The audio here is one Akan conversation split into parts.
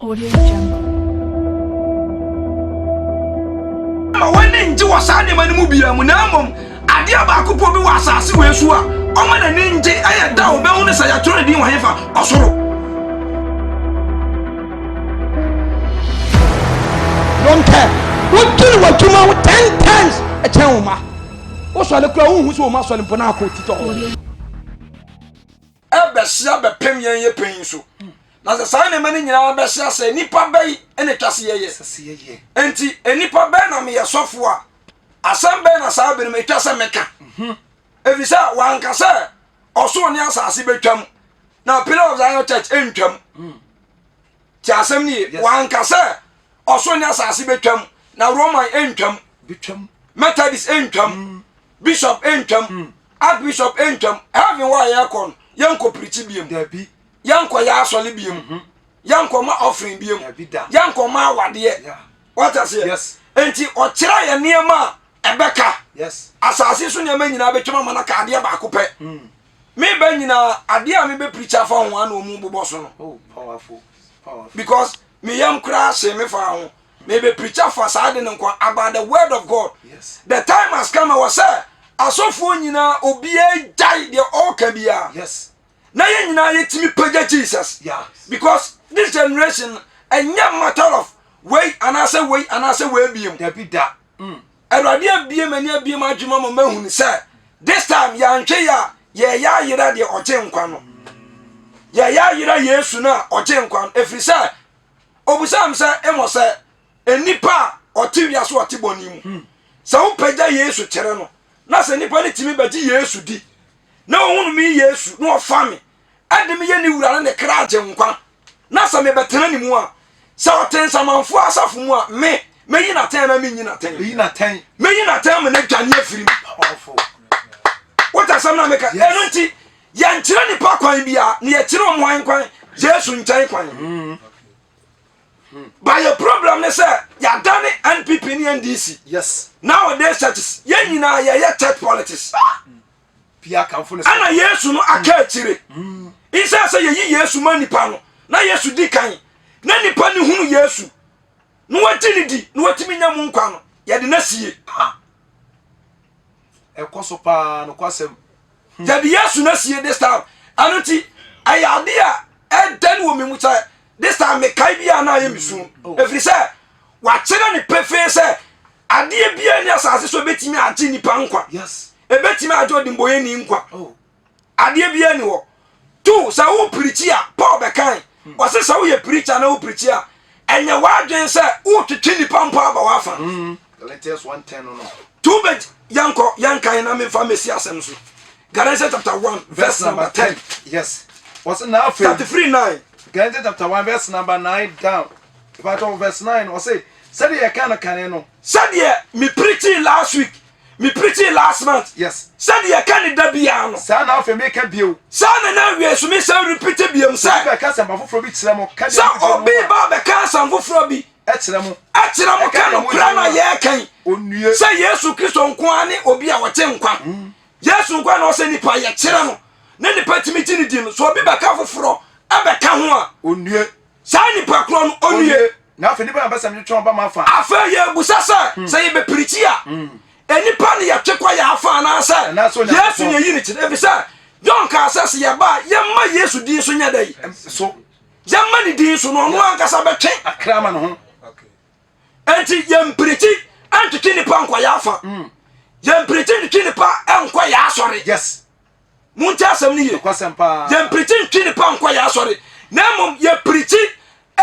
Audio Jungle. Ma w'ani ngye wɔ saa nneɛma no mu biara mu, na mmom adeɛ baako pɔ bi wɔ asase wei so a ɔma n'ani ngye ɛyɛ da a ɔbɛhu no sɛ yɛatwerɛ ne din wɔ hefa? Ɔsoro. Don't care. Wodwene w'adwuma ho ten times ɛkyɛn wo ma. Wosɔre koraa wonhu sɛ wo ma sɔre mpo na akɔ titɔ hɔ. Ɛbɛhyia bɛpem yɛn yɛ pɛn yi so. Na sɛ saa nneɛma no nyinaa bɛhyia sɛ nnipa bɛyi na ɛtwa se yɛyɛ. Enti nnipa bɛn na meyɛ sɔfo a asɛm bɛn na saa bere mu ɛtwa sɛ meka? Ɛfiri sɛ wanka sɛ ɔsoro ne asase bɛtwam na Pillar of Zion Church ɛntwam. Ti asɛm no ye. Wanka sɛ ɔsoro ne asase bɛtwam na Roman ɛntwam. Methodist ɛntwam. Bishop ɛntwam. Archbishop ɛntwam. Heaven hɔ a yɛrekɔ no yɛnkɔ pirikyi biam. Yɛnkɔ yɛ asɔre biam. Mhm. Yɛnkɔ ma offering biam. Yɛnkɔ ma awadeɛ. Wate aseɛ? Enti ɔkyerɛ yɛ nneɛma a ɛbɛka. Asase so nneɛma nyinaa bɛtwam ama no aka adeɛ baako pɛ. Mm. Meba nyinaa adeɛ a mebɛ preach afa ho ana ɔmu bobɔ so no. Oh, powerful. Powerful. Because me yam koraa hye me fa ho. Mebɛ preach afa saa de no nko about the word of God. Yes. The time has come wɔ sɛ asɔfoɔ nyinaa obiara gyae deɛ ɔreka biara. Yes. Na yɛn nyinaa yɛtumi pagya Jesus. Yeah. Because this generation ɛnyɛ matter of wei anaasɛ wei anaasɛ wei biem. Dabi da. Mm. Awurade abie m'ani abie m'adwene ama mahunu sɛ this time yɛanhwɛ yɛ a yɛyɛ ayera deɛ ɔgye nkwa no. Yɛyɛ ayera Yesu no a ɔgye nkwa no ɛfiri sɛ obusaa m sɛ ɛmɔ sɛ nnipa a ɔte wiase ɔte bɔne mu hmm. sɛ wopagya Yesu kyerɛ no na sɛ nnipa no tumi bɛgye Yesu di na ɔhunu me Yesu na ɔfa me ɛde me yɛ ne wura ne ne kra agye nkwa na sɛ mebɛtena ne mu a sɛ ɔte nsamanfoɔ asafo mu a me mɛyi n'atɛn anaa menyi n'atɛn Meyi n'atɛn. Mɛyi n'atɛn ama no adwane afiri mu. Powerful. Wote asɛm no a meka? Ɛno nti yɛnkyerɛ nipa kwan biara na yɛkyerɛ wɔn hwan kwan? Yesu nkyɛn kwan. Mm. But yɛ problem ne sɛ yɛadane NPP ne NDC. Yes. Nowadays churches yɛn nyinaa yɛyɛ church politics. Ah. Ɛna Yesu no aka akyire. Nsɛ sɛ yɛyi Yesu ma nipa no na Yesu di kan na nipa no hunu Yesu na wagye ne di na watumi nya mu nkwa no yɛde no asie. Ɛkɔ so paa nokwasɛm. Hmm. Yɛde Yesu no asie this time. Ɛno nti ɛyɛ ade a ɛdɛn wɔ me mu sɛ this time mekae bi a na ayɛ me su. Hmm. Ɛfiri sɛ wakyerɛ ne pefee sɛ adeɛ biara ni asase so ɛbɛtumi agye nipa nkwa. Yes. Ɛbɛtumi agye ɔdembɔyɛni nkwa. Oh. Adeɛ biara ni hɔ. Tu sɛ wo pirikyi a Paul bɛkan hmm. ɔse sɛ woyɛ pirikyi na wo pirikyi a ɛnyɛ w'adwen sɛ wotwetwe nipa mpo aba w'afa. Hmm. Galatians 1:10 no no. Tu bɛ yɛnkɔ yɛnkan na memfa mɛsi asɛm so. Galatians chapter 1 verse number 10. Yes. Wɔse na afei. 33 9. Galatians chapter 1 verse number 9 down. Ìbàtọ̀ verse 9 ɔse sɛdeɛ yɛka no kane no. Sɛdeɛ me preaching last week me preaching last month. Yes. Sɛdeɛ yɛka ne da biara no. Saa na afei meka bio. Saa na na awie so mesan repeat biom sɛ. Obi bɛka asɛmpa foforɔ bi kyerɛ mo. Ka deɛ Sɛ mogye no obi a. ba bɛka asɛm foforɔ bi. Kyerɛ mo. Kyerɛ mo Ɛka ka deɛ nokorɛ mogye no a no a. yɛreka yi. Ɔnnue. Sɛ Yesu Kristo nko ara ne obi a ɔgye nkwa. Yesu nko ara na ɔsɛ nipa yɛkyerɛ no na nipa tumi gye ne di no. Sɛ obi bɛka foforɔ ɛbɛka ho a. Ɔnnue. Saa nipa korɔ no, ɔnnue. Na afei nnipa na bɛsɛ metwetwe wɔn ba m'afa. Afei yɛrebisa sɛ, hmm. sɛ yɛbɛpirikyi a, hmm. nnipa ne yɛtwe kɔ yɛn afa anaasɛ Yesu ne yɛyi ne kyerɛ? Efisɛ John kaa sɛ sɛ yɛba a yɛmma Yesu din so nyɛ dɛ so yɛmma ne din so no ɔno ankasa bɛtwe akra ma ne ho. Enti yɛmpirikyi ntwetwe nnipa nkɔ yɛn afa. Hmm. Yɛmpirikyi ntwetwe nnipa nkɔ yɛn asɔre. Yes. Montie asɛm no yie. Nokwasɛm paa. Yɛmpirikyi ntwe nnipa nkɔ yɛn asɔre, na mmom yɛpirikyi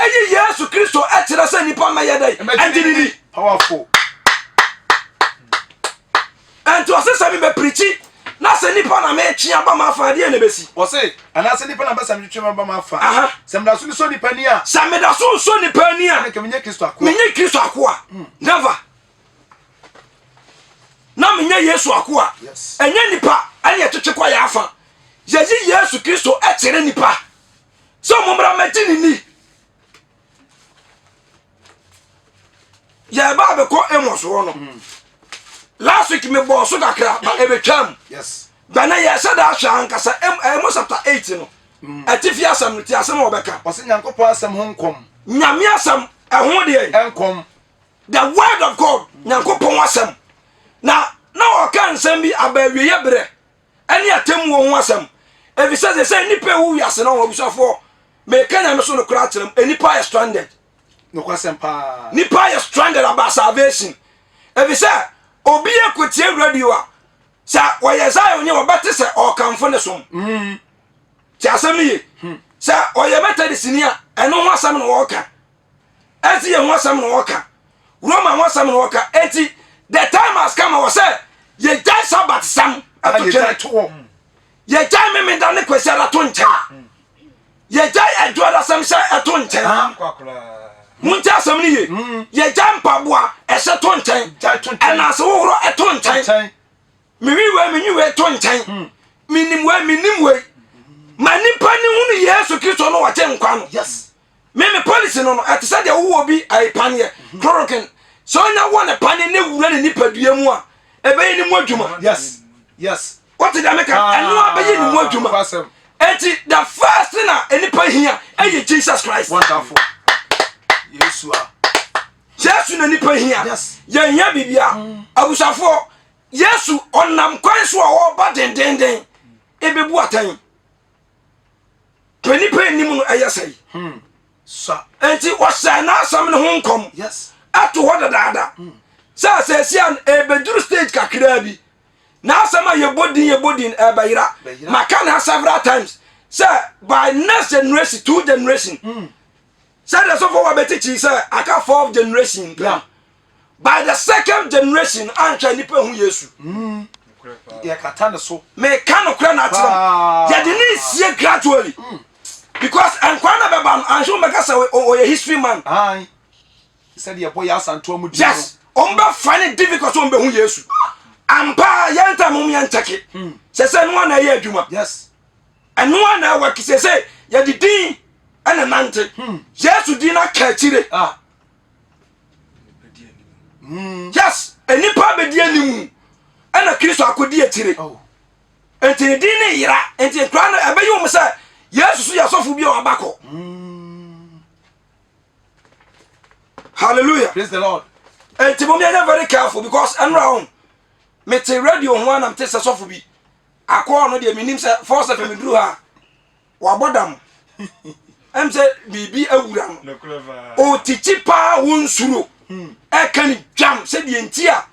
yi Yesu Kristo kyerɛ sɛ nnipa mmɛyɛ dɛn? Ɛngye ne ni. Powerful. Ɛnti ɔse sɛ mebɛpirikyi na sɛ nnipa na metwe aba m'afa adeɛ na ɛbɛsi. Ɔse anaasɛ nnipa na bɛsɛ metwetwe aba m'afa. Sɛ meda so mesɔ nnipa ani a. Sɛ meda so nsɔ nnipa ani a. Ɛnna nka menyɛ Kristo akoa. Menyɛ Kristo akoa. Hmm. Never. na menyɛ Yesu akoa. Ɛnyɛ nipa ɛne ɛtwetwe kɔ yɛ afa. Yɛyi Yesu Kristo ɛkyerɛ nipa sɛ ɔmo mmra mmɛgye ne ni. Yɛba abɛkɔ Amos hɔ no. Mm. Last week mebɔɔ so kakra ba ɛbɛtwam. Bɛnɛ yɛhyɛ da ahwɛ ankasa Amos chapter 8 no. Mm. Ɛtifi asɛm no ti asɛm a wɔbɛka. Ɔsɛ Nyankopɔn asɛm ho nkɔm. Nyame asɛm ɛho deɛ. Nkɔm. The word of God, Nyankopɔn asɛm. Na na ɔka nsɛm bi aba awieɛ berɛ ɛne atemmuo ho asɛm. Efisɛ sɛ sɛ nnipa ɛwu wiase no abusuafoɔ, meka Nyame so nokorɛ akyerɛ m, nnipa ayɛ stranded. Nokwasɛm paa. Nnipa ayɛ stranded about salvation. Efisɛ obi ɛkɔtie radio a, sɛ ɔyɛ Zion ni ɔbɛte sɛ ɔrekamfo ne som. Mm. Te asɛm no ye. Sɛ ɔyɛ Methodist ni a, ɛno ho asɛm na ɔreka. SDA ho asɛm na ɔreka. Roma ho asɛm na ɔreka. Enti the time has come wɔ sɛ yɛgyae Sabbath sɛm ɛto twene. Yɛgyae Memeda ne Kwasiada to nkyɛn. Yɛgyae Adwoada sɛm hyɛ ɛto nkyɛn. Monti asɛm no ye. Yɛgyae mpaboa ɛhyɛ to nkyɛn. Ɛnaase wohorɔ ɛto nkyɛn. Mewi wei menwi wei to nkyɛn. Hmm. Menim wei menim wei. Ma nipa ne hunu Yesu Kristo no wɔgye nkwa no. Yes. Me me policy no no ɛte sɛ deɛ wowɔ bi ayi paneɛ mhm. chloroquine sɛ ɔnya wɔ ne paneɛ ne wura ne nipadua mu a ɛbɛyɛ ne mu adwuma. Yes. Yes. Wote deɛ meka ah, ɛno abɛyɛ ne mu adwuma. Eti the first thing a nipa hia ɛyɛ Jesus Christ. Wonderful. Yesu a. Yesu na nipa hia. Yes. Yɛn hia bibia. Mm. Abusuafoɔ Yesu ɔnam kwan so a ɔreba dendenden ebebu atɛn. Pɛ nipa anim no ɛyɛ sɛe. Hmm. Enti ɔhyɛ n'asɛm no ho nkɔm. Yes. Ato hɔ dadaada. Hmm. Sɛ asɛsi a ebeduru stage kakraa bi. N'asɛm a yɛbɔ din yɛbɔ din ɛbɛyera. Maka na several times sɛ by next generation two generation. Hmm. Sɛdeɛ sɔfo wa bɛtikyi sɛ aka fourth generation. Yeah. By the second generation anhwɛ nipa hu Yesu. Mm. Yɛkata ne so. Meka nokorɛ na akyerɛ m. Yɛde ne nsie gradually. Mm. Because nkwa na bɛba no anhwɛ wɔn bɛka sɛ ɔyɛ history man. Ayi. Sɛdeɛ ɛbɔ yɛ asantoa mu di no. Yes. Wɔn bɛ find it difficult sɛ wɔn bɛ hu Yesu. Ampa yɛn ntam wɔn yɛn nkyɛke. Hmm. Sɛ sɛ ɛnoa na ɛyɛ adwuma. Yes. Ɛnoa na ɛwɔ sɛ sɛ yɛde din ɛna nante. Hmm. Yesu din na ka akyire. Ah. Yes, nnipa abɛdi anim ɛna Kristo akɔdi akyire. Oh. Nti ne din ne yera. Nti nkura no ɛbɛyɛ wɔn sɛ Yesu so yɛ sɔfo bi a waba kɔ. Hallelujah. Praise the Lord. Nti mo yɛ very careful because ɛnura ho. Mete radio ho anam te sɛ sɔfo bi. Akɔɔ no deɛ menim sɛ force fm duru ha. Wabɔ dam. Ɛm sɛ biribi awura no. Ɔtikyi paa wo nsuro. Ɛka ne dwam sɛ deɛ nti a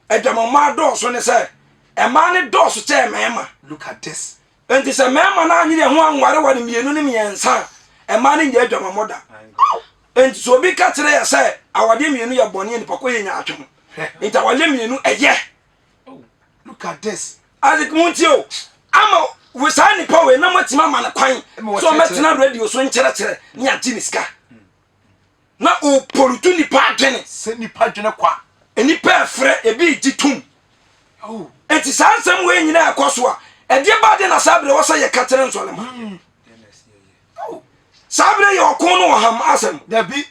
adwamamma dɔɔso ne sɛ ɛmaa ne dɔɔso kyɛɛ mmarima. Look at this. Nti sɛ mmarima no anyere ho anwareware mmienu ne mmiɛnsa a ɛmaa no nyɛ adwamammɔ da. Nti sɛ obi ka kyerɛ yɛ sɛ awadeɛ mmienu yɛ bɔne a nipa kɔ yɛ nyaatwom. Nti awadeɛ mmienu ɛyɛ. Look at this. Isaac mu nti o ama we saa nipa wei na moatumi ama no kwan sɛ ɔmɛtena radio so nkyerɛkyerɛ ne agye ne sika na ɔpɔlutu nipa adwene sɛ nipa adwene kwa nipa ɛfrɛ ebi gye tom oh. nti saa nsɛm wei nyinaa ɛkɔ so a ɛdeɛ ba de na saa berɛ wɔ sɛ yɛka kyerɛ nsɔlema hmm. oh. saa berɛ yɛ ɔko no ɔham asɛm dabi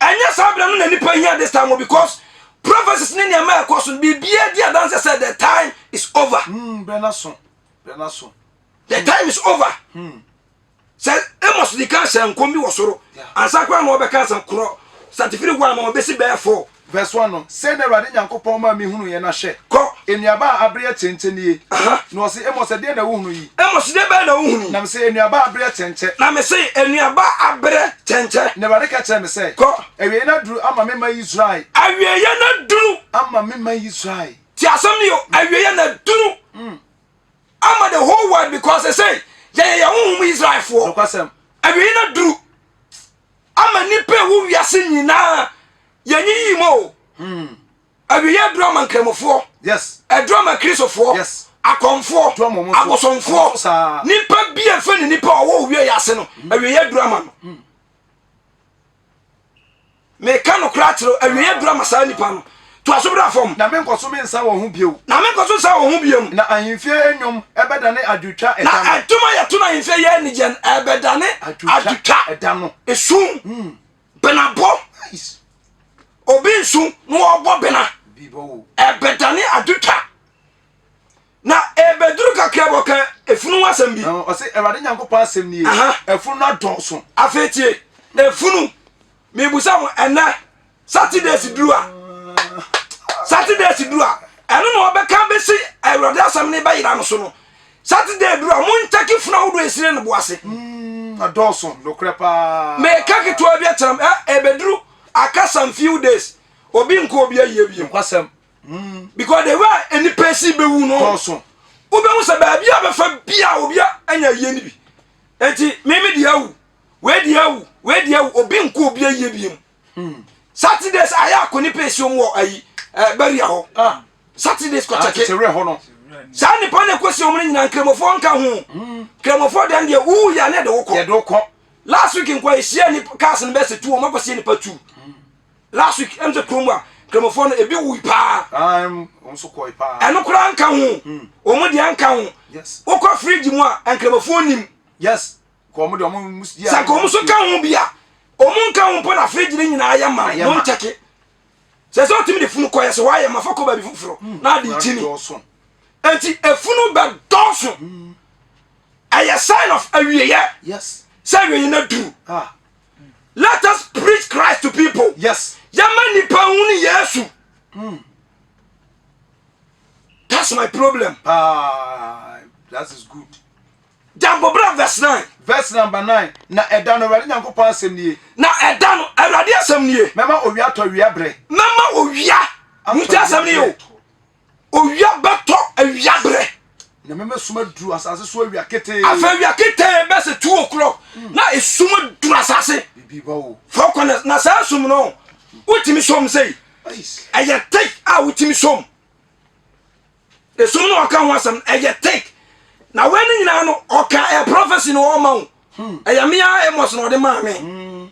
Ɛnyɛ saa berɛ no na nipa hia this time o because prophecies ne nneɛma a ɛkɔ so no biribiara di adanse sɛ the time is over. Mm, berɛ no aso. Berɛ no aso. The time is over. Hmm. Sɛ Amos di kan hyɛ nkɔm bi wɔ soro ansa koraa na ɔbɛka asɛm korɔ satifiri 1 ma ɔbɛsi bɛyɛ 4. Verse 1 no, Sei na Awurade Nyankopɔn maa mehunuiɛ, na hwɛ, Kɔ. nnuaba a abereɛ kyɛnkyɛ nie. Aha. Na ɔse, Amos, ɛdeɛn na wohunu yi? Amos, deɛ bɛn na wohunu yi? Na mese, Nnuaba a abereɛ kyɛnkyɛ. Na mese, Nnuaba a aberɛ kyɛnkyɛ. Na Awurade ka kyerɛɛ me sɛ, Kɔ. Awieeɛ no aduru ama me man Israel. Awieeɛ no aduru. Ama me man Israel. Tie asɛm no yie o, awieeɛ no aduru ama the whole world because ɛsɛ yɛyɛ yɛn honhom Israelfoɔ. Nokwasɛm. Awieeɛ no aduru. Ama nnipa a ɛwɔ wiase nyinaa yɛnyiyi mu o. Hmm. Awieɛ aduru ama nkramofoɔ. Yes. Aduru ama kristofoɔ. Yes. Akɔmfoɔ. Abosomfoɔ. Nipa bi a ɛfɛ ne nipa a ɔwɔ owie yɛ ase no hmm. awieɛ aduru ama no. Hmm. Meka nokorɛ akyerɛ awieɛ aduru ama saa nipa no. Toa so bra fam. Na menkɔ so mensa wɔn ho bio. Na menkɔ so nsa wɔn ho bio. Na ahemfie nnwom ɛbɛdane adwotwa ɛda Na no. ɛdwom a yɛto no ahemfie yɛ anigyeɛ no ɛbɛdane adwotwa ɛda no. Esu. Hmm. Benabɔ. Obi nsu na ɔbɔ bena. Ɛbɛdane adwotwa. Na ɛbɛduru kakra bi ɔka efunu ho asɛm bi. Ɔse Awurade Nyankopɔn asɛm nie. Afunu no adɔɔso. Afei tie. Efunu mebusa mo ɛnɛ Saturdays duru a Saturdays duru a ɛno na ɔbɛka bɛsi awurade asɛm no bɛyera no so no Saturday duru a monkyɛke funu ahodoɔ ɛsire no bo ase adɔɔso nokorɛ paa meka ketewa bi akyerɛ m ɛbɛduru aka some few days obi nkɔ obi ayie bio nokwasɛm because the way a nnipa si bɛwu no dɔɔso wobɛhu sɛ baabi a bɛfa bia obi anya ayie no bi enti meme deɛ awu wei deɛ awu wei deɛ awu obi nkɔ obi ayie bio mu Saturdays ayɛ akɔ nipa esi wɔn wɔ ayi ɛɛ bɛria hɔ ah Saturdays kɔ kyɛkɛ tete werɛ hɔ no saa nipa na ekosi wɔn no nyinaa nkramofoɔ nka ho nkramofoɔ deɛ deɛ wuu yɛ ne de wokɔ yɛde wokɔ last week nkɔ ehyia nipa cars no bɛsɛ tu wɔn akɔsie nipa tu last week ɛm sɛ kurom a nkramofoɔ no ebi wui paa wɔn nso kɔe paa ɛno koraa nka ho wɔn deɛ nka ho yes wokɔ fridge mu a nkramofoɔ nim yes kɔ wɔn deɛ wɔn mu sɛ nka wɔn nso ka ho bi a wɔn nka ho mpo na fridge no nyinaa yɛ ma Ayɛ mo ma. nkyɛke sɛ sɛ ɔtumi de funu kɔyɛ sɛ wɔayɛ ma fa kɔ baabi foforɔ na ade kyini dɔɔso enti efunu bɛ dɔɔso ɛyɛ sign of awieyɛ yes sɛ awieyɛ no aduru ah let us preach Christ to people yes yɛma nipa hu ne Yesu that's my problem paa that is good Jambobra verse 9 verse number 9 na ɛda no Awurade Nyankopɔn asɛm nie na ɛda no Awurade asɛm nie mɛma owia atɔ awia berɛ mɛma owia nti asɛm no yɛ o owia bɛtɔ awia berɛ na mɛma sum aduru asase so awia ketee afei awia ketee bɛsɛ 2 o'clock na esum aduru asase bibi ba o four corners na saa sum no wotumi som sei Eish. ɛyɛ thick a wotumi som esum no ɔka ho asɛm ɛyɛ thick na wei no nyinaa no ɔka ɛyɛ prophecy na ɔma wo ɛyɛ mea Amos na ɔde maa me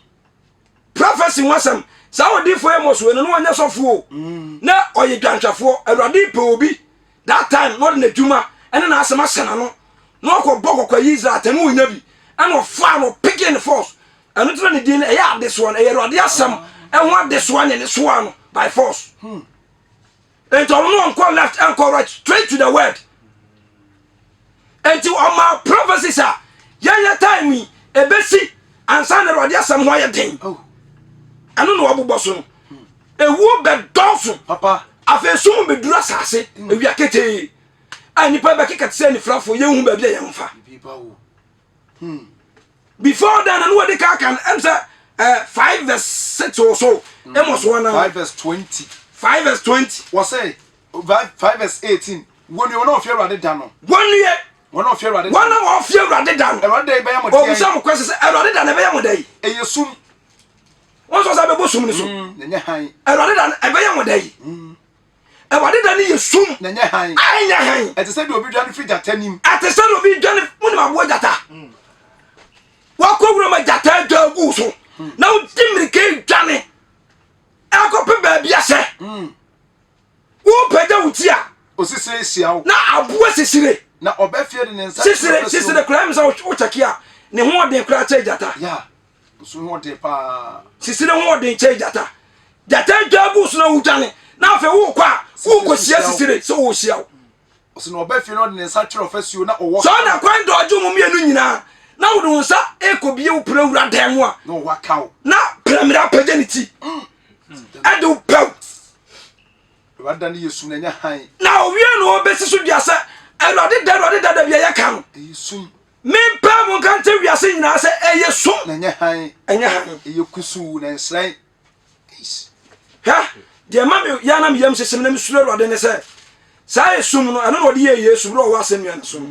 prophecy ho asɛm saa odiifoɔ Amos wei no na ɔnyɛ sɔfoɔ o na ɔyɛ dwanhwɛfoɔ Awurade pɛ obi that time na ɔde n'adwuma ɛne n'asɛm ahyɛ n'ano na ɔkɔ bɔ kɔkɔ yi Israel atɛn na ɔnya bi ɛna ɔfaa no picking the force ɛno tena ne din no ɛyɛ adesoa no ɛyɛ Awurade asɛm ɛho adesoa ne ne soa no by force nti ɔno no ɔnkɔ left ɛnkɔ right straight to the word nti ɔma prophecies a yɛnyɛ time yi ebesi ansa na Awurade asɛm ho ayɛ den oh ɛno na wabobɔ so no ewuo bɛdɔɔso papa afei sum bɛduru asase ewia ketee a nnipa bɛkeka te sɛ anifirafoɔ yɛnhu baabi a yɛmfa bibi ba o before then no wɔde ka ka no ɛm sɛ 5 verse 6 or so Amos 1 5 verse 20 5 verse 20 wɔsɛ 5 verse 18 wɔnue wɔn a wɔfie Awurade da no wɔnue wɔn a wɔfie Awurade da wɔn a wɔfie Awurade da no Awurade da yi bɛyɛ mo deɛ ɔbusa mo kwɛsɛ sɛ Awurade da no ɛbɛyɛ mo da yi ɛyɛ sum wɔn sɔ sɛ ɛbɛbɔ sum no so na ɛnyɛ hann Awurade da no ɛbɛyɛ mo da yi Awurade da no yɛ sum na ɛnyɛ hann a ɛnyɛ hann ɛte sɛ deɛ obi dwane firi gyata anim ɛte sɛ deɛ obi dwane wonim aboa gyata wakɔ wura ma gyata adwa agu so na wodi mmirika dwane ɛkɔpɛ baabi ahyɛ wopagya wo ti a osisire hyia wo na aboa sisire na ɔbɛfie de ne nsa sisire sisire koraa mi sɛ wokyɛke a ne ho ɔden koraa kyɛ gyata ya nso ho ɔden paa sisire ho ɔden kyɛ gyata gyata adwa agu so na wodwane na afei wokɔ a wokɔhyia sisire sɛ wɔhyia wo ɔsɛ na ɔbɛfie na ɔde ne nsa kyerɛ ɔfasuo na ɔwɔ sɛ ɔna kwan dɔgye mu mmienu nyinaa na wode wo nsa ɛkɔbie wo pira wura dan mu a na ɔwɔ aka wo na pramira apagya ne ti ɛde wo pɛw Awurade da no yɛ sum na ɛnyɛ hann na owie na ɔbɛsi so dua sɛ awurade da awurade da da bia yɛka no ɛyɛ sum mempɛ mo nka nkyɛ wiase nyinaa sɛ ɛyɛ sum na ɛnyɛ hann ɛnyɛ hann ɛyɛ kusuu na ɛnhyerɛn Eish. hwɛ deɛ ma me yɛ na meyam hyehyɛ me na mesuro awurade ne sɛ saa esum no ɛno na ɔde yɛɛ yesu berɛ a ɔwɔ asɛnnua no so no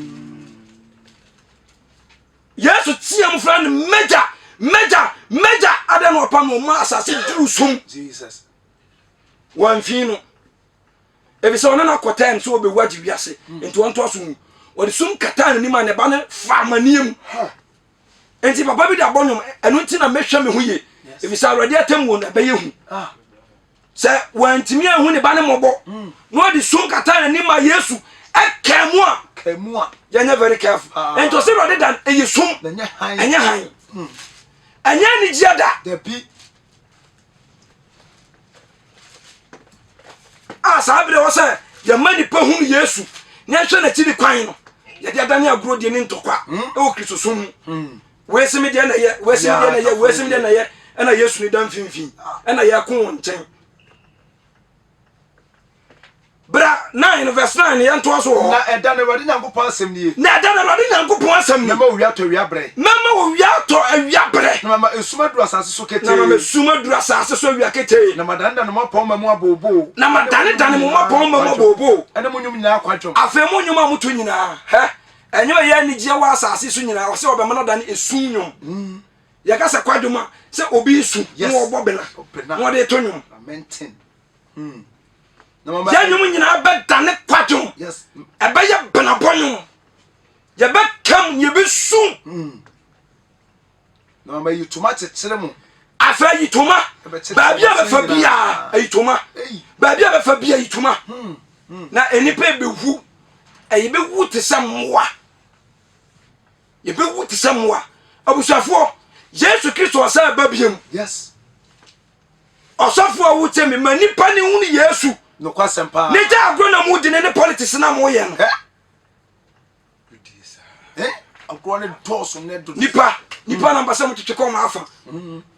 yesu teɛ mu frɛ no mɛgya mɛgya mɛgya adɛn na ɔpam no ɔma asase duru sum Jesus wɔamfii no efisɛ ɔne no akɔ tɛm sɛ ɔbɛwu agye wiase nti ɔntoa so wu ɔde sum kataa n'anim a ne ba no fa amanneɛ mu nti papa bi de abɔ nwom ɛno nti na mɛhwɛ me ho yie efisɛ awurade atemmuo no ɛbɛyɛ hu ah sɛ wantumi anhu ne ba no mmɔbɔ na ɔde sum kataa n'anim ma yesu ɛkaa mu a ka mu a yɛnyɛ very careful nti ɔsɛ awurade da no ɛyɛ sum na ɛnyɛ hann ɛnyɛ hann ɛnyɛ anigyeɛ da dabi a saa berɛ wɔ sɛ yɛma nipa hunu yesu na yɛhwɛ n'akyiri kwan no yɛde adane agorɔ die ne ntɔkwa ɛwɔ kristosom mu. Wei se me deɛ na ɛyɛ, wei se me deɛ na ɛyɛ, wei se me deɛ na ɛyɛ, ɛna Yesu ne da mfimfini, ɛna yɛko wɔn nkyɛn. Bra 9 verse 9 yɛntoa so wɔ hɔ. Na ɛda no Awurade Nyankopɔn asɛm nie. Na ɛda no Awurade Nyankopɔn asɛm nie. Mɛma owia atɔ awia berɛ. Mɛma owia atɔ awia berɛ. Na mama esum aduru asase so ketee. Na mama esum aduru asase so awia ketee. Na madanedane mo mmapɔmma mu abooboo. Na madanedane mo mmapɔmma mu abooboo. Ɛne mo nnwom nyinaa kwadwom. Afei mo nnwom a moto nyinaa, hɛ, ɛnyɛ ɔyɛ anigyeɛ wɔ asase so nyinaa, ɔsɛ ɔbɛma no adane esu nnwom. Mm. Yɛka sɛ kwadwom a, sɛ obi resu na ɔbɔ bena na ɔde to nnwom. Hmm. Yɛn nnwom nyinaa bɛdane kwadwom. Ɛbɛyɛ benabɔ nnwom. Yɛbɛkam, yɛbɛsu. Hmm. Na mama ayitoma kyekyere mo. Afei ayitoma, baabi a bɛfa biara ayitoma, baabi a bɛfa biara ayitoma. Hmm, Na nnipa bɛwu, ɛyɛ bɛwu te sɛ mmoa. Yɛbɛwu te sɛ mmoa. Abusuafoɔ, Yesu Kristo ɔsan ba biam. Yes. Ɔsɔfo a wotie me ma nipa ne hunu Yesu. Nokwasɛm paa. Ne gya agorɔ na mu di ne ne politics na mo yɛ no. Agorɔ ne dɔɔso ne dodo. Nipa nipa na mpɛ sɛ mo twetwe kɔn afa.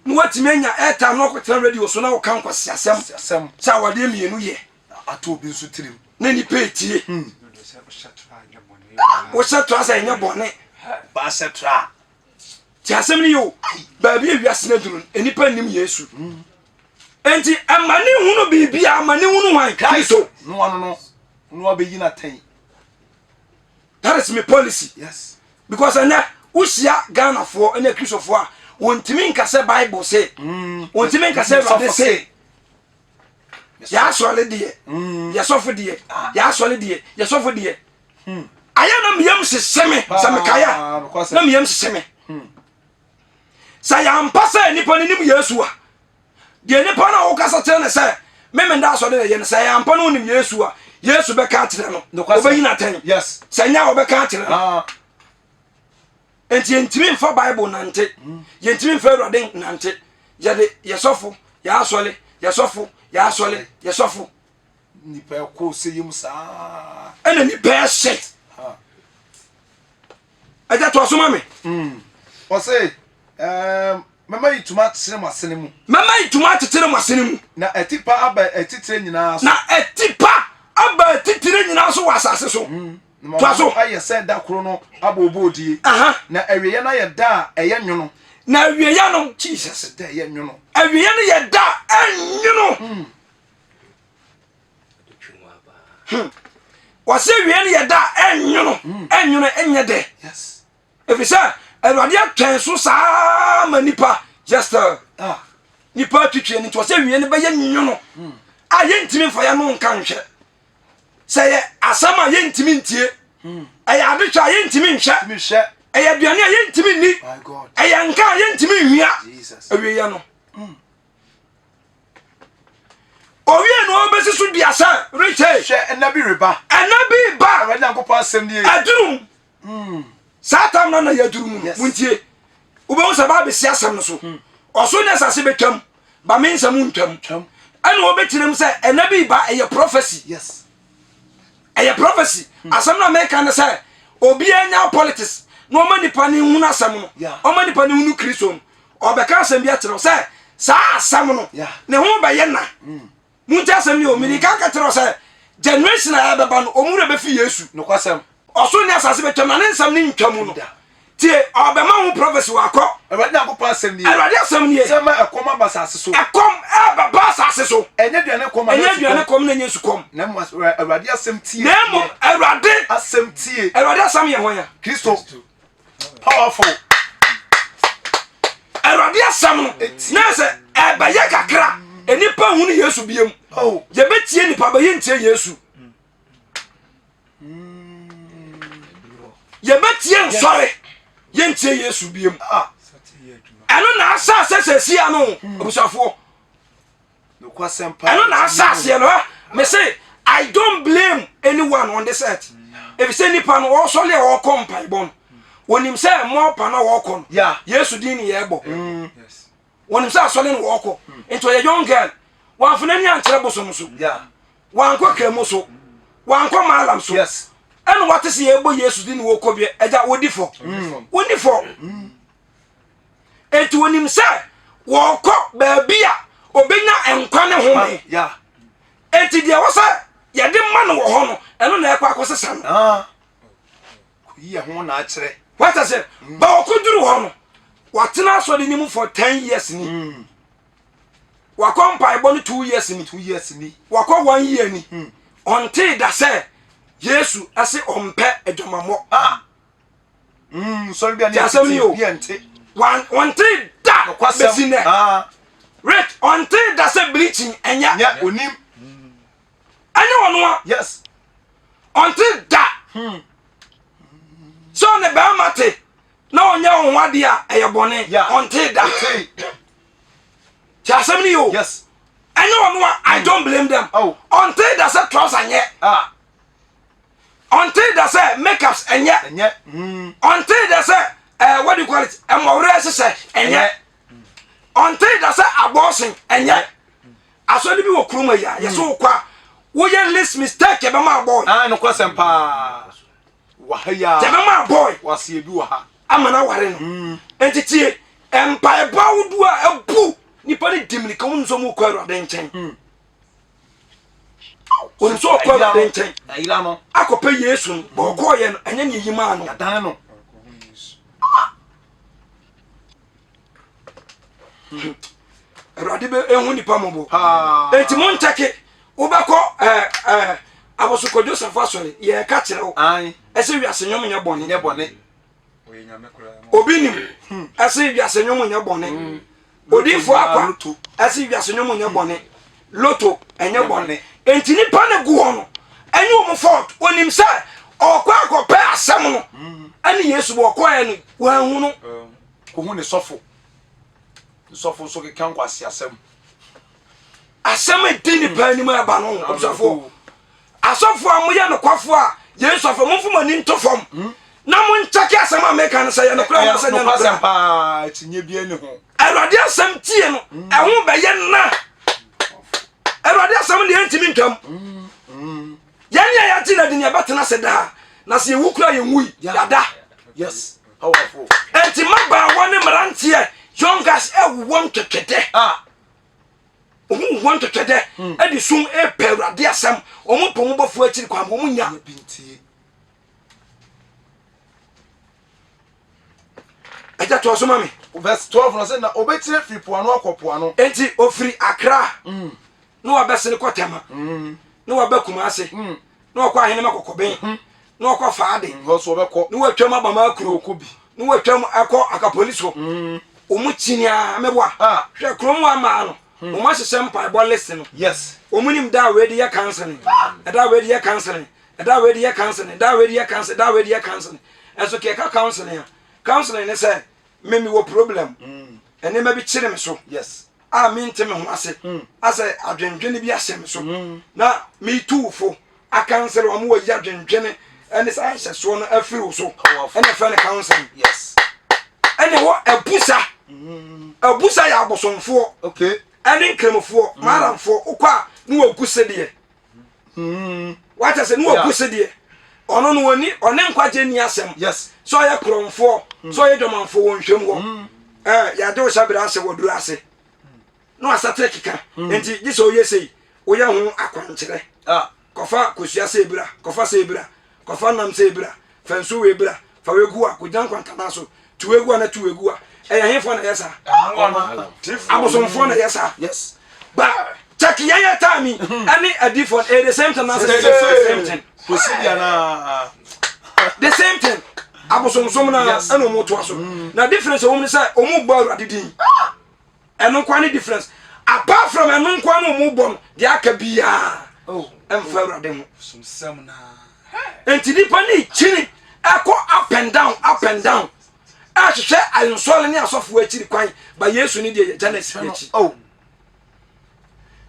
Na watumi anya airtime na ɔkɔtena radio so na ɔka nkwasi asɛm. Sɛ awadeɛ mmienu yɛ. Ato obi nso tirim. Na nipa etie. Wohyɛ tra sɛ ɛnyɛ bɔne. Bahyɛ tra. Ti asɛm no yɛ o. Baabi a wiase no aduru no, nnipa nnim Yesu. Enti ɛma ne hunu biribi a ma ne hunu hwan? Kristo. No ano no, no abɛyi no atɛn. That is my policy. Yes. Because ɛnɛ wohyia Ghanafoɔ ne Akristofoɔ a wɔntumi nka sɛ Bible se, wɔntumi nka sɛ Awurade se. Yɛasɔre deɛ, yɛsɔfo deɛ, yɛasɔre deɛ, yɛsɔfo deɛ. Ayɛ na meyam hyehye me sɛ mekae a na meyam hyehye me hmm. Sɛ yɛampa sɛ nnipa no nim Yesu a, deɛ nnipa no a wokasa kyerɛ no sɛ memenda asɔre na ɛyɛ no, sɛ yɛampa no wonim Yesu a, Yesu bɛka akyerɛ no, ɔbɛyi no atɛn. Sɛ nyɛ a wɔbɛka akyerɛ no ah. Enti yɛntumi mfa Bible nante, hmm. yɛntumi mfa Awurade nante. Yɛde yɛsɔfo, yɛasɔre, yɛsɔfo, yɛasɔre, yɛsɔfo. Nipa ɛkɔ sɛ yam saa. Ɛna nipa ɛhyɛ. Ɛgya to aso ma me. Hmm. Ɔse mɛma yi tuma akyekyere mo asene mu. Mɛma yi tuma akyekyere mo asene mu. Na atipa aba atitire nyinaa so. Na atipa aba atitire nyinaa so wɔ asase so. Hmm. Na so. Ayɛ sɛ da koro no abooboodie. Na awieɛ no ayɛ da a ɛyɛ nwono. Na awieɛ no Jesus. Da ɛyɛ nwono. Awieɛ no yɛ da a ɛnwono. Hmm. Hmm. Wɔsɛ wie no yɛ da a ɛnwono hmm. ɛnwono ɛnyɛ dɛ ɛfiri sɛ Awurade atwɛn so saa ma nipa just uh, ah. nipa atwitwie no nti wɔsɛ wie no bɛyɛ nwono hmm. a yɛntumi mfa yɛ no nka nhwɛ sɛ yɛ asɛm a yɛntumi ntie ɛyɛ adehwɛ a yɛntumi nhwɛ ɛyɛ aduane a yɛntumi nni ɛyɛ nka a yɛntumi nhwia awieɛ no Owie na ɔbɛsi so dua sɛ, Rehwɛ! Hwɛ, ɛnna bi reba. Ɛnna bi reba. Awurade Nyankopɔn asɛm nie. Aduru mu. Hmm. Saa tam no na yɛaduru mu no. Montie. Wobɛhu sɛ baa bɛsi asɛm no so. Hmm. Ɔsoro ne asase bɛtwam, ba me nsɛm ntwam. Ɛna wɔbɛkyerɛ mu sɛ ɛnna bi reba, ɛyɛ prophecy. Yes. Ɛyɛ prophecy. Hmm. Asɛm no a meka ne sɛ obiara nya politics na ɔma nipa ne hunu asɛm no. Ɔma nipa ne hunu Kristo no. Ɔbɛka asɛm bi akyerɛ wo sɛ saa asɛm no ne ho bɛyɛ na. Mm. Monti asɛm ni o, mede ka ka kyerɛ wo sɛ generation a ɛbɛba no, ɔmu werɛ bɛfi Yesu. Nokwasɛm. Ɔsoro ne asase bɛtwam na ne nsɛm ne ntwa mu no. Tie, ɔbɛma ho prophecy wakɔ. Awurade Nyankopɔn asɛm nie. Awurade asɛm nie. Sɛ ma ɛkɔm aba asase so. Ɛkɔm ɛbɛba asase so. Ɛnyɛ aduane kɔm anaa Ɛnyɛ aduane kɔm na ɛnyɛ sukɔm. Na mmom Awurade asɛm tie. Na mmom Awurade asɛm tie. Awurade asɛm yɛ hwan a? Kristo. Powerful. Awurade asɛm no na sɛ ɛbɛyɛ kakra nnipa hunu Yesu biem. Oh. Yɛbɛtie nipa bɛyɛ ntie Yesu. Yɛbɛtie nsɔre yɛntie Yesu biem. Ah. Ɛno na asase sɛ sia no abusuafoɔ. Ɛno na asa aseɛ no me se I don't blame anyone on this earth. Efisɛ nipa no ɔsɔle a ɔkɔ mpaebɔ no wɔnim sɛ mɔpa no a wɔkɔ no Yesu din ne yɛbɔ mm. wɔnim sɛ asɔle no wɔkɔ mm. nti ɔyɛ young girl wɔamfa n'ani ankyerɛ bosom so wankɔ kramu so wankɔ maalam so ɛna wate sɛ yɛbɔ Yesu din ne wɔkɔ bi agya wɔdi fɔ wɔni fɔ mm. Enti onim sɛ wɔrekɔ baabi a obenya nkwa ne home. Enti deɛ ɛwɔ sɛ yɛde ma no wɔ hɔ no, ɛno na ɛkɔ akɔsesa no. Ah. Kɔyi ɛho na akyerɛ. Wata sɛ, mm. ba ɔkɔduru hɔ no, watena asɔre no mu for ten years ni. Mm. Wakɔ mpaebɔ no 2 years ni. 2 years ni. Wakɔ one year ni. Ɔntee da sɛ Yesu ɛse ɔmpɛ adwamammɔ. Ah. Sɔre bi a ne asɛm ni o. Bi ɛnte. Ɔntee da bɛsi nɛ. Ah. Rich, ɔntee da sɛ bleaching ɛnyɛ. Nyɛ onim. Ɛnyɛ ɔno a. Yes. Ɔntee da. Sɛ ɔne bɛrima te na ɔnyɛ wo ho adeɛ a ɛyɛ bɔne. Ɔntee da. Ti asɛm ni o. Yes. Ɛnyɛ ɔno a, I don't blame them. Oh. Ɔntee da sɛ trouser nyɛ. Ah. Ɔntee da sɛ makeups ɛnyɛ. Ɛnyɛ. Ɔntee da sɛ what do you call it? Ɛmɔwerɛ hyehyɛ ɛnyɛ. Ɔntee da sɛ abortion ɛnyɛ. Asɔre bi wɔ kurom yi a yɛsɛ wokɔ a woyɛ least mistake yɛbɛma abɔe. Ah, no kwasɛm paa. Wɔ ha yi a. Yɛbɛma abɔe. Waseɛ bi wɔ ha. Ama no aware no. Nti tie, mpaebɔ ahodoɔ a abu nipa no di mirika wɔn nso wɔn kɔ Awurade nkyɛn. Wɔn nso ɔkɔ Awurade nkyɛn akɔpɛ Yesu no, bɔ ɔkɔɔyɛ no ɛnyɛ ne yi maa no. Yɛadane no. Awurade bɛ ehu nipa mɔbɔ. Eti mo nkyɛke wobɛkɔ ɛɛ ɛɛ abosokɔ Joseph asɔre yɛ ka kyerɛ wo. Ɛsɛ wiase nnwom nyɛ bɔne. Nyɛ bɔne. Obi nim ɛsɛ wiase nnwom nyɛ bɔne. Odinfo akwa ɛsɛ wiase nnwom nyɛ bɔne. Loto ɛnyɛ bɔne. Enti nipa no gu hɔ no ɛnyɛ wɔn fault. Onim sɛ ɔkɔ akɔpɛ asɛm no ɛne Yesu bɔ ɔkɔɛ no wɔahu no. Kohu ne sɔfo. Ne sɔfo nso keka nkwasi asɛm. Asɛm edi nipa anim ɛba no ɔbusafoɔ. Asɔfoɔ a moyɛ nokwafoɔ a Yesu afɛ momfa mo ani nto fam na monkyɛke asɛm a meka no sɛ yɛ nokorɛ anaasɛ nyɛ nokorɛ. Paa akyinnye bi ani ho. Awurade asɛm tie no ɛho bɛyɛ na. Awurade asɛm deɛ ɛntumi ntwam. Yɛn a yɛagye no adi no yɛbɛtena ase daa, na sɛ yɛwu koraa yɛnwui, yɛada. Yes, powerful. Enti mmabaawa ne mmeranteɛ, young guys, ɛwowɔ ntwɛtwɛdɛ. Ah. Wɔn wowɔ ntwɛtwɛdɛ ɛde sum ɛpɛ Awurade asɛm. Wɔn pɛ wɔn bɔfoɔ akyiri kwan, wɔn nya. Ɛgya toa so ma me. Verse 12 no sɛ na obɛkyerɛ firi poano akɔ poano. Enti ofiri Accra mm. na wabɛsene kɔ Tema mm. na waba Kumase mm. na wakɔ Ahenema Kɔkɔben mm-hmm. na wakɔ Faade mm, na watwam aba Makuro na watwam akɔ Akapoliso mm. wɔn kyini a meboa ah. hwɛ kurom wa maa no hmm. wɔn ahyehyɛ mpaebɔ list no yes wɔn nim da a wɔadi yɛ counseling ɛda a wɔadi yɛ counseling ɛda a wɔadi yɛ counseling ɛda a wɔadi yɛ counseling ɛda a wɔadi yɛ counseling ɛnso kɛ ɛka counseling a counseling ne sɛ me mewɔ problem mm. nneɛma bi kyere me so yes a mente me ho ase mm. asɛ adwendwene bi ahyɛ me so mm. na metu fo akansere wɔn wɔyi adwendwene ɛne saa nhyɛsoɔ no afiri wo so ɛna ɛfrɛ no counseling yes ɛne hɔ abusa abusa yɛ abosomfoɔ okay ɛne nkramofoɔ maramfoɔ wokɔ a ne wɔgu sedeɛ wata sɛ ne wɔgu sedeɛ ɔno no ɔni ɔne nkwagye nni asɛm yes sɛ ɔyɛ korɔmfoɔ sɛ ɔyɛ dwamanfoɔ wɔ nhwɛm hɔ ɛɛ yɛade wo hyɛ berɛ ase wɔ duro ase na wasate keka nti gye sɛ ɔyɛ sei woyɛ ho akwankyerɛ ah kɔfa kosua sɛ ebira kɔfa sɛ ebira kɔfa nam sɛ ebira fa nsuo wɔ ebira fa wei gu a kɔgyina nkwantana so tu wei gu a na tu wei gu a ɛyɛ hefoɔ na ɛyɛ saa abosomfoɔ na ɛyɛ saa yes ba check yɛn yɛ time yi ɛne adiifoɔ ɛyɛ the same thing na the same thing procedure na the same thing abosomsom na ɛna wɔn toa so na difference wɔn ni sɛ wɔn bɔ awurade din ɛno nkoa ne difference apart from ɛno nkoa no wɔn bɔ no deɛ aka biara ɛnfa awurade ho nti nipa ne kyini ɛkɔ up and down up and down ɛhwehwɛ nsɔre ne asɔfoɔ akyiri kwan ba Yesu ne deɛ yɛgya no asi akyi oh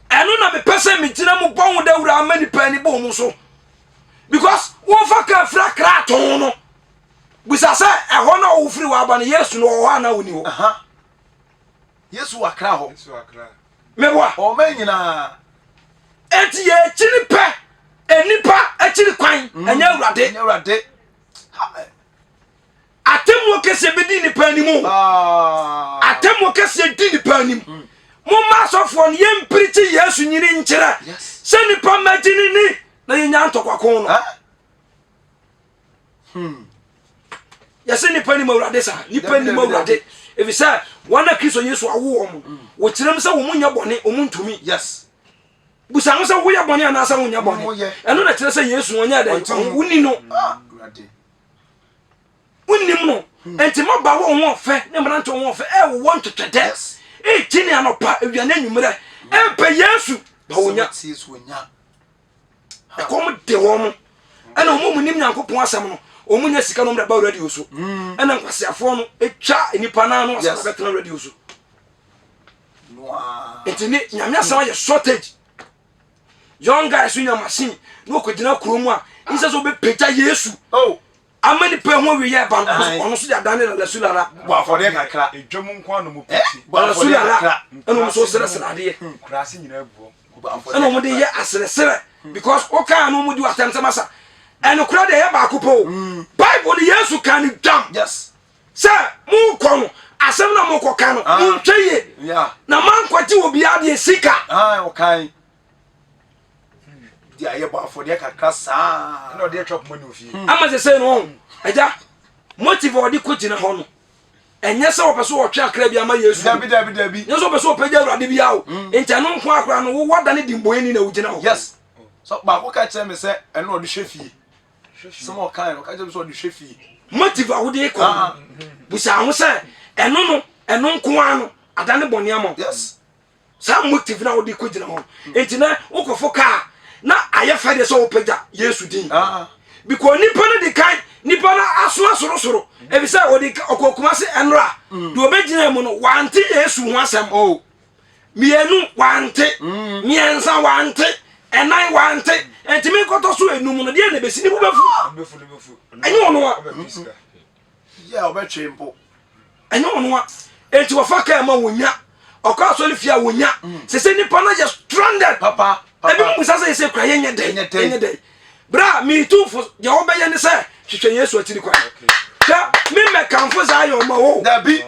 ɛno na mepɛ sɛ megyina mu bɔ ho dawuro ama nipa ani bɔ mu so because wɔmfa kaa fira kra tɔn no bisa sɛ ɛhɔ na wofiri wɔ aba no Yesu no wɔ hɔ anaa ɔni hɔ aha Yesu wɔ Accra hɔ meboa ɔman nyinaa enti yɛakyiri pɛ nnipa akyiri kwan ɛnyɛ awurade ɛnyɛ awurade atemmu Atemmuo kɛseɛ bɛdi nnipa anim o. Ah. Atemmuo kɛseɛ di nnipa anim. Momma asɔfoɔ no yɛmpirikyi Yesu nyini nkyerɛ sɛ nnipa mmɛgye ne ni na yɛnya ntɔkwako no. Hmm. Yɛsɛ nnipa nim Awurade saa. Nnipa nim Awurade. Ɛfiri sɛ wɔn a Kristo Yesu awo wɔn no, hmm. wɔkyerɛ mu sɛ wɔn nyɛ bɔne, wɔn ntumi. Yes. Busa ho sɛ woyɛ bɔne anaasɛ wonyɛ bɔne. Ɛno na kyerɛ sɛ Yesu ɔnyɛ dɛn, wonni no. Ah, Wonnim no. Enti mmabaawa wɔn ho ɔfɛ ne mmerante wɔn ho ɔfɛ ɛwowɔ ntwetwɛdɛ ɛrekyi ne anɔpa awia ne anwummerɛ ɛrepɛ Yesu ba wonya. Ɛkɔm de wɔn ɛna wɔn mu nim Nyankopɔn asɛm no wɔn nya sika no wɔn de ba radio so hmm. ɛna nkwaseafoɔ no atwa nipa naa no asɛm bɛtena radio so nti ne Nyame asɛm ayɛ shortage. Young guys so nya machine na ɔkɔgyina kuro mu a nsɛ sɛ ɔbɛpagya Yesu oh. ama nipa ho awieɛ ba no ɔno so de adane lalasu lala bɔ afɔdeɛ kakra edwam nko ano mu piti bɔ lalasu afɔdeɛ lala kakra ɛna ɔmo so srɛsrɛ adeɛ nkuraase nyinaa gu hɔ bɔ afɔdeɛ ɛna ɔmo de yɛ aseresere because wokaa no ɔmo di w'atɛm sɛ masa ɛnokora deɛ ɛyɛ baako pɛ o Bible no Yesu ka no dwam yes sɛ mokɔ no asɛm na mokɔka no Ah. monhwɛ yie yeah na mankɔgye obiara deɛ sika ah ɔkan de ayɛ bɔ afɔdeɛ kakra saa ɛna ɔde atwa poma ne ofie ama sɛ sɛ no ɔho agya motive a ɔde kɔgyina hɔ no ɛnyɛ sɛ ɔpɛ so ɔtwe akra bi ama Yesu dabi dabi dabi nyɛ sɛ ɔpɛ sɛ ɔpɛgya awurade bi awo nti ɛno nko akora no wowɔ da ne dimbɔni na wogyina hɔ yes so baako ka kyerɛ me sɛ ɛno ɔde hwɛ fie sɛm ɔkae no ɔka kyerɛ me sɛ ɔde hwɛ fie motive a wode kɔ no ah. busa ho sɛ ɛno no ɛno nko ara no ada ne bɔne ama wo yes saa motive na wode kɔgyina hɔ nti na wokɔfo kaa na ayɛ fɛ deɛ sɛ wopagya Yesu din ah. because nipa no de kan nipa no aso asorosoro efisɛ ɔde ɔkɔ Kumase ɛnora mm. deɛ ɔbɛgyina mu no wante Yesu ho asɛm oh. mmienu wante mm. mmiɛnsa wante ɛnan wante ntumi nkɔtɔ so enum no deɛ na ebesi ne bo bɛfu ɛnyɛ ɔno a yɛ ɔbɛtwe mpo ɛnyɛ ɔno a enti wɔfa kaa ma wɔnya ɔkɔ asɔre fie a wɔnya mm. sɛ sɛ nipa no yɛ stranded papa ebi mu bisa sɛ yɛsɛ kura yɛnyɛ dɛn yɛnyɛ dɛn berɛ a metu fo deɛ wɔbɛyɛ ne sɛ hwehwɛ Yesu akyiri kwan hwɛ memɛkamfo Zion ma wo dabi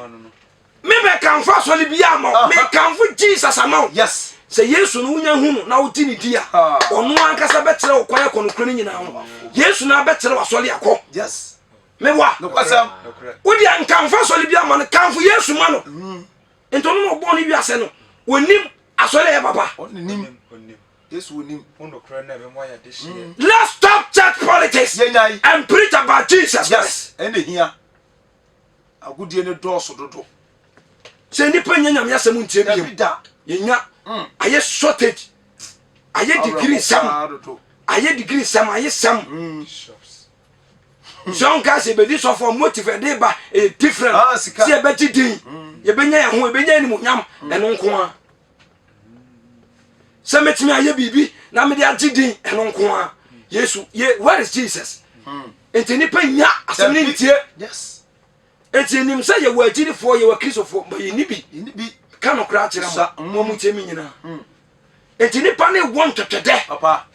memɛkamfo asɔre bi ama wo mekamfo Jesus ama wo yes sɛ Yesu no wonya hu no na wogye ne di a ah. ɔno ankasa bɛkyerɛ wo kwan akɔ nokorɛ no nyinaa ho Yesu no abɛkyerɛ w'asɔre akɔ yes mewa nokwasɛm wodeɛ nkamfo asɔre bi ama no kamfo Yesu ma no mm. nti ɔno na ɔbɔɔ no wiase no ɔnim asɔre ɛyɛ papa let's stop church politics and preach about Jesus Christ ɛne hia agodie no dɔɔso dodo sɛ nnipa nya nyame asɛm ntie biam yɛnya mm. ayɛ shortage ayɛ degree sɛm ayɛ degree sɛm ayɛ sɛm mm. Sɛ ɔnka sɛ yɛbɛdi sɔfoɔ motive ɛde ba ɛyɛ different ah, sɛ yɛbɛgye din mm. yɛbɛnya yɛn ho yɛbɛnya animonyam mm. ɛno nko a sɛ mɛtumi ayɛ biribi na mede agye din ɛno nko a Yesu ye where is Jesus mm. nti nipa nya asɛm ne ntie nti nim sɛ yɛwɔ agyirifoɔ yɛwɔ akristofoɔ ma yɛnni bi ka nokora akyerɛ mo mo mu tie me nyinaa Enti nipa ne wɔ ntwɛtwɛdɛ.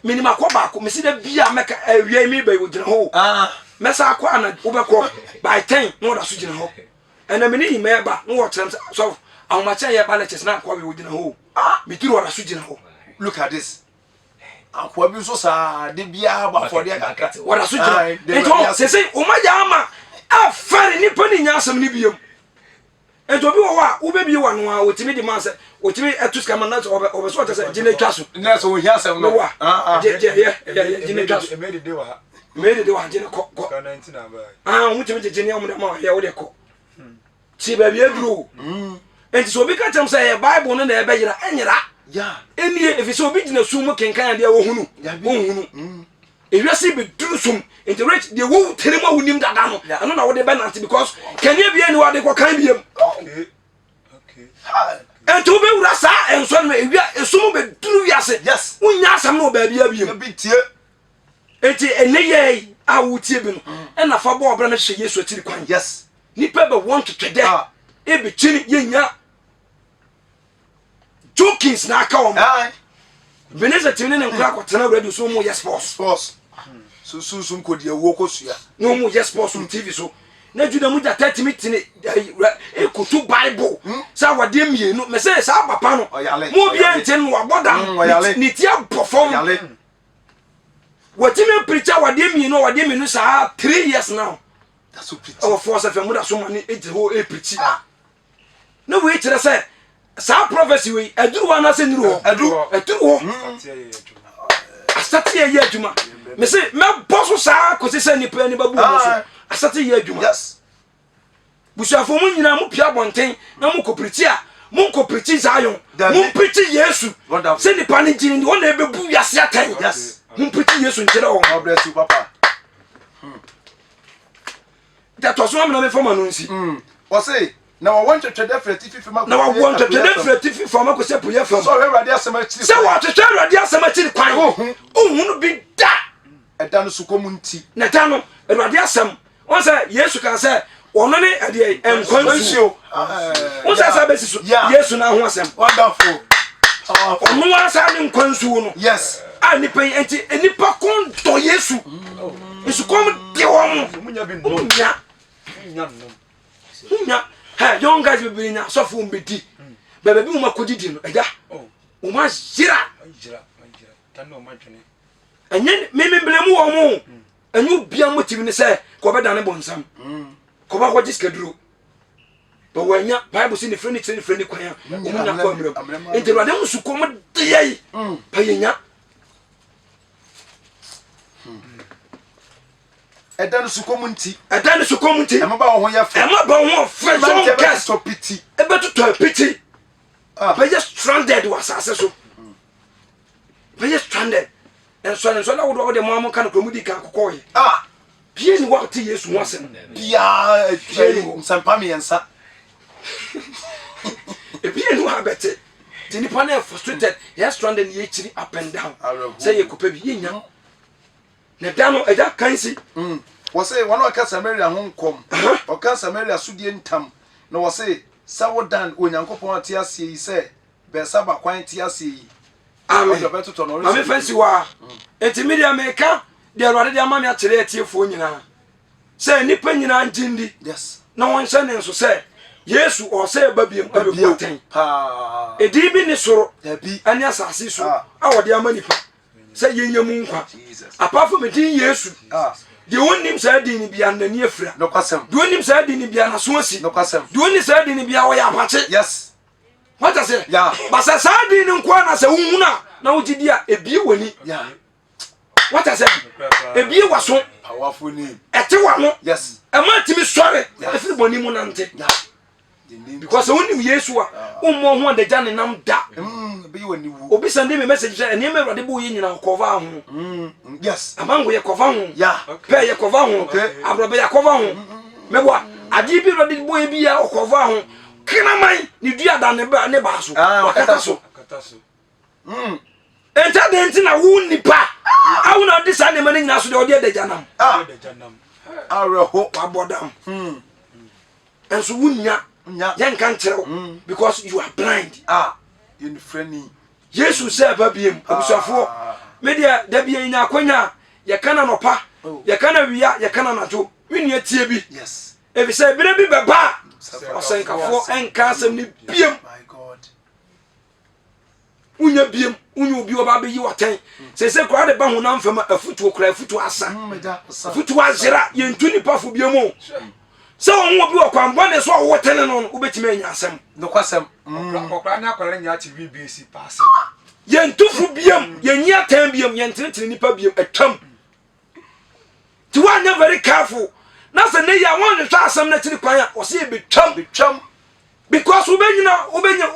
Menim akɔ baako mesi da bia mɛka awia yi meba yi ogyina hɔ o. Ah. Mɛsa akɔ ana wobɛkɔ by ten na ɔda so gyina hɔ. Ɛna me ne yi mɛba na wɔkyerɛ m sɛ sɔfo ahomakye a yɛba lectures na akɔ awie ogyina hɔ o. Ah. Meduru ɔda so gyina hɔ. Look at this. Akoa bi nso saa de biara bɔ afɔdeɛ kakra. Wɔda so gyina. Enti wɔn sese wɔn ayɛ ama afɛre nipa ne nya asɛm ne biem. Nti obi wɔ hɔ a wobɛbie w'ano a wɔtumi de ma sɛ wɔtumi ɛto sika ma na sɛ ɔbɛ ɔbɛ so ɔkyɛ sɛ gye na atwa so. Na sɛ ohia asɛm no. Mewa ah, ah. gye gye yɛ yɛ gye na atwa so. Ɛmɛ dede wɔ ha. Ɛmɛ dede wɔ ha gye na kɔ kɔ. Sika 19 na aba. Ah wɔn tumi gyegye ne wɔn de ma yɛ wo de kɔ. Ti baabi aduro o. Hmm. Nti sɛ obi ka kyerɛ m sɛ ɛyɛ Bible no na ɛbɛyera ɛnyera. Ɛnie ɛfiri sɛ obi gyina sum mu kenkan adeɛ wɔhunu wɔhunu. Hmm. Ewiase bɛduru sum nti rich deɛ wɔ wo tiri mu a wonim dada no ɛno na wode bɛnante because kanea bia ni wade kɔkan biam nti wobɛwura saa nsɔ no ewia esum bɛduru wiase yes wonya asɛm no wɔ baabia biam nti ɛnɛ yɛ a wotie bi no mm. ɛna fa bɔ ɔbrɛ no hyɛ Yesu akyiri kwan yes nipa bɛwɔ ntwetwɛdɛ ah. ɛbɛkyini yɛnya jokins na aka wɔn Veneza tumi ne ne nkora akɔtena radio so wɔn yɛ sports. Sports. Sunsun kɔ di awuo kɔ sua. Na wɔn yɛ sports wɔ TV so. Na Juda mu gyata tumi tene ɛkoto Bible sɛ awadeɛ mmienu. Mɛ sɛ saa papa no, mo obiara nte no wabɔ dam, ne ti abɔ fam. Watumi apirikyi awadeɛ mmienu awadeɛ mmienu saa 3 years now. Ɛwɔ Force FM da so ma ne gyina hɔ ɛpirikyi. Na wei kyerɛ sɛ saa prophecy wei aduru hɔ anaasɛ nnuru hɔ? Aduru hɔ. Asate yɛ yɛ adwuma. Mese mɛbɔ so saa kɔsi sɛ nnipa ani bɛbu wɔn so. Asate yɛ adwuma. Busuafoɔ mu nyinaa mo pia abɔnten na mo kɔ pirikyi a mo nkɔ pirikyi Zion. Mo mpirikyi Yesu sɛ nipa no gyini ni wɔn na ɛbɛbu wiase atɛn. Mo mpirikyi Yesu nkyerɛ wɔn. God bless you, Papa. Dɛtɔ so amena mefa ma no nsi. Ɔse, na wɔwɔ ntwɛtwɛdɛ firi atifi fam akɔsi Na wɔwɔ ntwɛtwɛdɛ apueeɛ firi atifi fam akɔsi apueeɛ fam. Sɛ ɔhwɛ Awurade asɛm akyiri Sɛ kwan. wɔahwehwɛ Awurade asɛm akyiri kwan. Ɔnhu. Ɔnhu no bi da. Ɛda no sukɔm nti. Na da no, Awurade asɛm. Wɔn sɛ Yesu kaa sɛ ɔno ne ɛdeɛ nkwa nsuo. Wɔn sɛ asa bɛsi so. Yesu na ho asɛm. Wonderful. Powerful. Ɔno asa ne nkwa nsuo no. Yes. A nipa yi nti nipa kɔn dɔ Yesu. Nsukɔm de wɔn. Wɔn nya. Nya. Hɛ young guys bebree nya asɔfo wɔn bɛ di. Bɛbɛ bi wɔn akɔdidi no ɛgya. Wɔn ayera. Ɛnyɛ mímí mbìlẹ̀ mu wɔn o. Ɛnyɛ obia motive ne sɛ kɔbɛdane bɔnsam. Kɔba kɔgye sikaduro. But wɔanya Bible sɛ nifirɛ ne kyerɛ nifirɛ ne kwan a wɔn nya kɔ amena mu. Nti Awurade ho sukɔm deɛ yi pa yɛ nya. Ɛda no sukɔm nti. Ɛda no sukɔm nti. Ɛma ba wɔn ho yɛ fɛ. Ɛma ba wɔn ho fɛ. Mmeranteɛ bɛtotɔ piti. Ɛbɛtotɔ piti. Bɛyɛ stranded wɔ asase so. Bɛyɛ stranded. Nsɔre nsɔre ahodoɔ wɔde mo amo ka no kuro mu di kan kokɔɔ yɛ. Bie ni wa ɔte Yesu ho asɛm. Biara bie ni nsɛmpa mmiɛnsa. Ebie ni wa abɛte. Ti nipa na yɛ frustrated, yɛ stranded, yɛ kyiri up and down. Sɛ yɛ kɔpɛ bi, yɛ nya. Na da no ɛgya kan si. Wɔse wɔn a wɔka Samaria ho nkɔm, wɔka Samaria sodie ntam, na wɔse, Sɛ wo Dan, Onyankopɔn a ɔte aseɛ yi, sɛ Beer-Seba kwan te aseɛ yi, Amen. ɔde ɔbɛtotɔ no, Maame fa nsi hɔ a. Enti me deɛ meka deɛ Awurade de ama me akyerɛ atiefoɔ nyinaa sɛ nnipa nyinaa ngye ndi na wɔnhyɛ ne nso sɛ Yesu ɔsɛ ɛba biom ɛbɛbu atɛn. Edin bi ne soro ɛne asase so a wɔde ama nipa sɛ yɛnya mu nkwa. Apart from edin Yesu, deɛ ɔnnim saa din no bia n'ani afira. Deɛ ɔnnim saa din no bia n'aso asi. Deɛ ɔnni saa din no bia ɔyɛ apakye. Yes. Wata sɛ, basa saa din no nkoa na sɛ wohunu a na wogye di a ebie w'ani. Wata sɛ, ebie w'aso. Ɛte w'ano. Ɛma tumi sɔre ɛfiri bɔne mu nante. Because sɛ wonim Yesu a, wommɔ ho adagya ne nam da. Obi sɛnde me message sɛ nneɛma Awurade bɔ yɛ nyina ɔkɔva ho. Amango yɛ kɔva ho. Pɛ yɛ kɔva ho. Aborɔbɛ yɛ kɔva ho. Mɛboa adeɛ bi Awurade bɔ yɛ bi yɛ ɔkɔva ho. Kraman ne dua da ne ba ne baa so. Ah, wakata so. Nti adɛn nti na wo nipa a wo na ɔde saa nneɛma no nyinaa so deɛ ɔde adagya nam. Ah, awerɛho. Wabɔ dam. Nso wonya yɛnka nkyerɛ wo because you are blind. Ah, yɛnifrani. Yesu sɛ ɛba biem abusuafoɔ. Me deɛ da bi yɛnya akwanya a yɛka na nɔpa, yɛka na wia, yɛka na anadwo. Me nua tie bi. Yes. Efisɛ berɛ bi bɛba a ɔsɛnkafoɔ nka asɛm no biem. Wonya biem, wonya obi ɔba abɛyi w'atɛn. Sese koraa de ba honam fam a afutuo koraa afutuo asa. Afutuo azera, yɛntu nipa fo biem o. Sɛ wɔn obi wɔ kwan bɔne so a wotene no no, wobɛtumi anya asɛm. Nokwasɛm. Ɔkora ne akwadaa no nyinaa te wii bi si paase. Yɛntu fo biem, yɛnyi atɛn biem, yɛntenetene nipa biem, atwam. Nti woanyɛ very careful na sɛ ne yɛ a wɔnhwehwɛ asɛm no akyiri kwan a ɔsɛ yɛbɛtwam Betwam. because wobɛnyina wobɛnya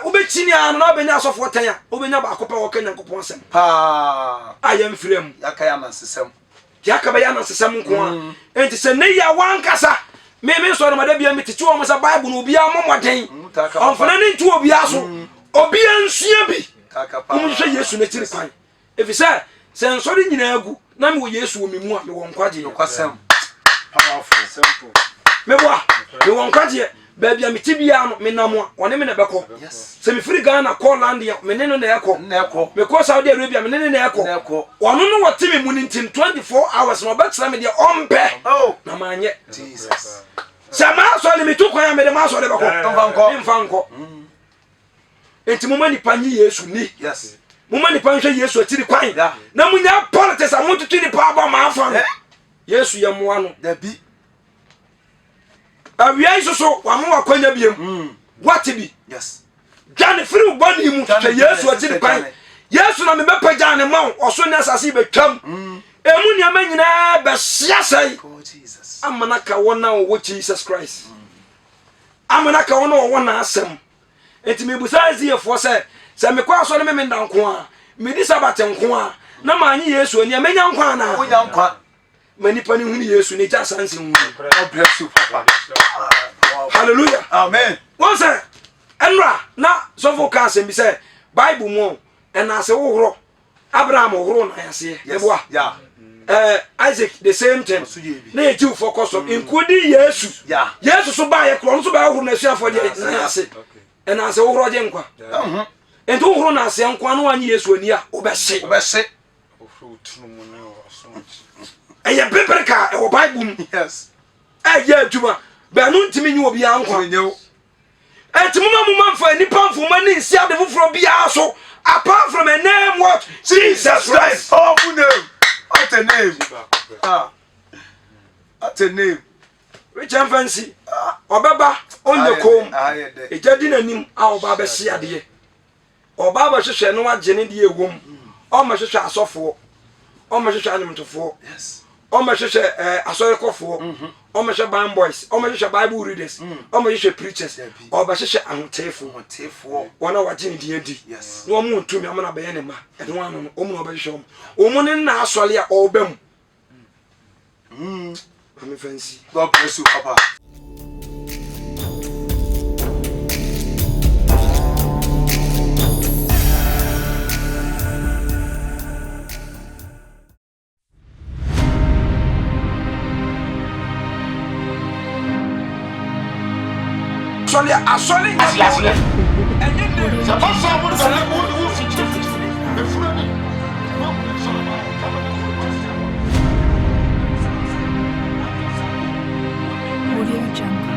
wobɛkyini a no na wobɛnya asɔfoɔ tɛn a wobɛnya baako pɛ wɔka Nyankopɔn asɛm Paa. a yɛmfirɛ mu Yɛaka yɛ anansesɛm. Yɛaka bɛyɛ anansesɛm nko a enti sɛ ne yɛ a wankasa me me nsɔre ma da bia metete wɔn sɛ Bible no obiara mmɔ mmɔden ɔmfana ne nto obiara so obiara nsua bi wɔnhwehwɛ Yesu n'akyiri kwan Efisɛ sɛ nsɔre nyinaa gu na mewɔ Yesu wɔ me mu a, mewɔ nkwagyeɛ. Nokwasɛm. Powerful. Meboa, mewɔ nkwagyeɛ. Baabi a mete biara no, menam a, ɔne me na ɛbɛkɔ. Sɛ mefiri Ghana kɔ London a, me ne no na ɛkɔ. Mekɔ Saudi Arabia, me ne no na ɛkɔ. Ɔno no wɔte me mu no nti no, 24 hours no ɔbɛkyerɛ me deɛ ɔmpɛ oh. na manyɛ. Sɛ m'asɔre metu kwan a mede m'asɔre bɛkɔ. Memfa nkɔ. Mm. Nti moma nipa nye Yesu ni. Moma nipa nhwɛ Yesu akyiri kwan. Na munya politics a motutu nipa abɔ maafa no. Eh? Yesu yɛ mmoa no. Dabi. Awia yi soso wama wakwanya biem. Mm. Wate bi. Yes. Dwane firi wo bɔne mu hwɛ Yesu akyiri kwan. Yesu na mebɛpagya ne ma wo ɔso ne asase yi bɛtwam. Mm. Emu nneɛma nyinaa bɛhyia sɛe. Oh, Amana ka wɔn a wɔwɔ Jesus Christ. Mm. Amana ka wɔn a wɔwɔ n'asɛm. Enti mebusa Asiafoɔ sɛ, sɛ mekɔ asɔre Memenda nko a, medi Sabat nko a, na manye Yesu ani a, mɛnya nkwa anaa? Wonya nkwa. Ma nipa no hunu Yesu na gya saa nsɛm hunu. God bless you, Papa. Hallelujah. Amen. Wɔn sɛ, ɛnora na sɔfo ka asɛm bi sɛ, Bible mu ɛna ase wohorɔ Abraham horo nan aseɛ. Meboa. Yeah. Isaac the same thing. Na yɛ Jewfoɔ kɔ so. Including Yesu. Yeah. Yesu so baayɛ korɔ ɔno nso bɛyɛ horo n'asuafoɔ deɛ nan ase. Ɛna ase wohorɔ gye nkwa. Nti wohoro n'aseɛ nkwa na wanye Yesu ani a wobɛhye. Wobɛhye. Ɛyɛ biblical ɛwɔ Bible mu. Yes. Ɛyɛ adwuma. Bɛno ntumi nye obiara nkwa. Enti moma moma mfa nnipa mfoma ne nsi ade foforɔ biara so apart from a name what? Jesus Christ. Powerful name. What a name. Ah. What a name. Richard mfa nsi. Ɔbɛba ɔnyɛ koom. Egya di n'anim a ɔba abɛhye adeɛ. Ɔba abɛhwehwɛ na wagye ne deɛ ɛwɔ mu. Ɔmmɛhwehwɛ asɔfoɔ. Ɔmmɛhwehwɛ anwomtofoɔ. Ɔmmɛhwehwɛ ɛɛ eh, asɔrekɔfoɔ. Mhm. Ɔmmɛhwɛ band boys. Ɔmmɛhwehwɛ bible readers. Mm. Ɔmmɛhwehwɛ preachers. Ɔbɛhwehwɛ ahoteefoɔ. Wɔn a wagye ne din adi. Na wɔn ntumi ama no abɛyɛ ne mma. Ɛno ano no, wɔn na ɔbɛhwehwɛ wɔn. Wɔn ne nna asɔre a ɔreba mu. Mm. Mame Fancy. God bless you, Papa. Asɔre asɔre nyɛ bɔne. Ɛnyɛ ne. Sɛ ɛba saa a, wode wo wo fikyirifikyiri efunu ani. Audio Jungle.